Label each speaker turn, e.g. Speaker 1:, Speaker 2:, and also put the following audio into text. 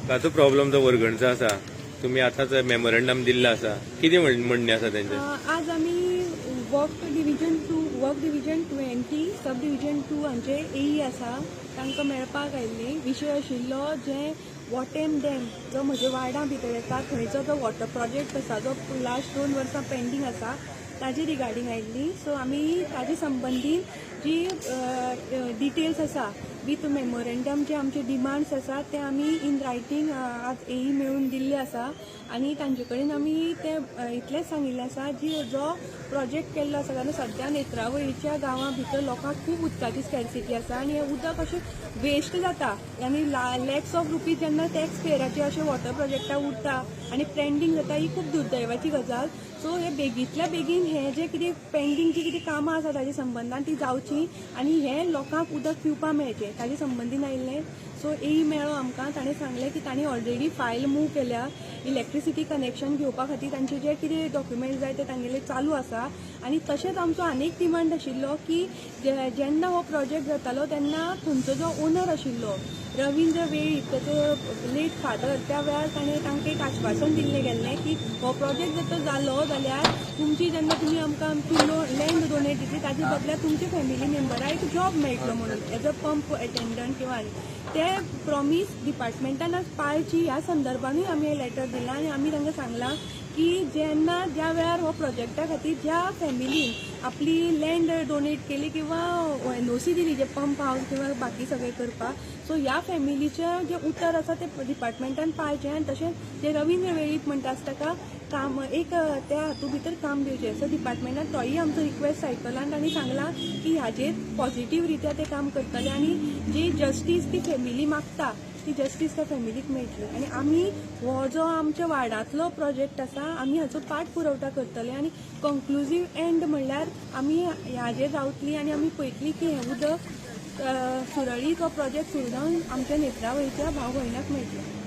Speaker 1: उदकाचो प्रॉब्लम जो वर्गणचो आसा, तुमी आतांच मेमोरंडम दिल्लें आसा, कितें म्हणणें आसा तेंचें?
Speaker 2: आज आमी work division 20, sub division 2 हांचे एई आसा, तांकां मेळपाक आयिल्ली. विशय आशिल्लो जे वॉटेम डॅम जो म्हज्या वार्डा भितर येता, थंयचो जो वॉटर प्रोजेक्ट आसा, जो लास्ट 2 वर्सां पेंडींग आसा, ताजे रिगार्डींग आयिल्ली. सो आमी ताजे संबंदीन जी डिटेल्स आसा विथ मेमोरेंडम, जे आमचे डिमांड्स आसा ते आमी इन रायटींग आज एई मेळून दिल्ले आसा. आनी तांचे कडेन आमी ते इतलेंच सांगिल्लें आसा, जी जो प्रोजेक्ट केल्लो आसा, कारण सद्या नेत्रावळीच्या गांवां भितर लोकांक खूब उदकाची स्कॅर्सिटी आसा आनी हें उदक अशें वेस्ट जाता आनी लॅक्स ऑफ रुपीज जेन्ना टॅक्स पेयराचे अशे वॉटर प्रोजेक्टा उरता आनी पेंडींग जाता, ही खूब दुर्दैवाची गजाल. सो हे बेगींतल्या बेगीन हे जे कितें पेंडींग जी कितें कामां आसा ताजे संबंदान ती जावची आनी हे लोकांक उदक पिवपाक मेळचें, ताजे संबंदीन आयिल्लें. सो एई मेळ्ळो आमकां, ताणें सांगलें की तांणी ऑलरेडी फायल मूव केल्या, इलेक्ट्रिसिटी कनेक्शन घेवपा खातीर तांचे जे कितें डॉक्युमेंट जाय ते तांगेले चालू आसा. आनी तशेंच आमचो आनीक डिमांड आशिल्लो की जेन्ना हो प्रोजेक्ट जातालो तेन्ना थंयचो जो ओनर आशिल्लो रवींद्र वेळीप, ताचो लेट फादर, त्या वेळार ताणें तांकां एक आश्वासन दिल्लें गेल्लें की हो प्रोजेक्ट जर तर जालो जाल्यार तुमची जेन्ना तुमी आमकां आमची लँड डोनेट दितली, ताजे बदल्याक तुमच्या फॅमिली मेंबराक एक जॉब मेळटलो म्हणून एज अ पंप अटेंडंट किंवा आनी ते प्रॉमीस डिपार्टमेंटान आज पाळची ह्या संदर्भानूय आमी हें लेटर दिलां. आनी आमी तांकां सांगलां की जेन्ना ज्या वेळार हो प्रोजेक्टा खातीर ज्या फॅमिलीन आपली लँड डोनेट केली किंवा एनओसी दिली जे पंप हावस किंवा बाकी सगळें करपाक, सो ह्या फॅमिलीचें जें उतर आसा तें डिपार्टमेंटान पाळचें आनी तशेंच जे रवींद्र वेळीप म्हणटा आसता ताका काम एक त्या हातूंत भितर काम दिवचें. सो डिपार्टमेंटान तोय आमचो रिक्वेस्ट आयकला आनी तांणी सांगलां की हाजेर पॉझिटीव रित्या ते काम करतले आनी जी जस्टीस ती फॅमिली मागता ती जस्टीस त्या फॅमिलीक मेळटली. आनी आमी हो जो आमच्या वार्डांतलो प्रोजेक्ट आसा, आमी हाचो पाठ पुरवठा करतले आनी कंक्लुजीव एंड म्हणल्यार आमी हाजेर रावतली आनी आमी पळयतली की हें उदक सुरळीत हो प्रोजेक्ट सुरू जावन आमच्या नेत्रावळीच्या भाव भयणाक मेळटलें.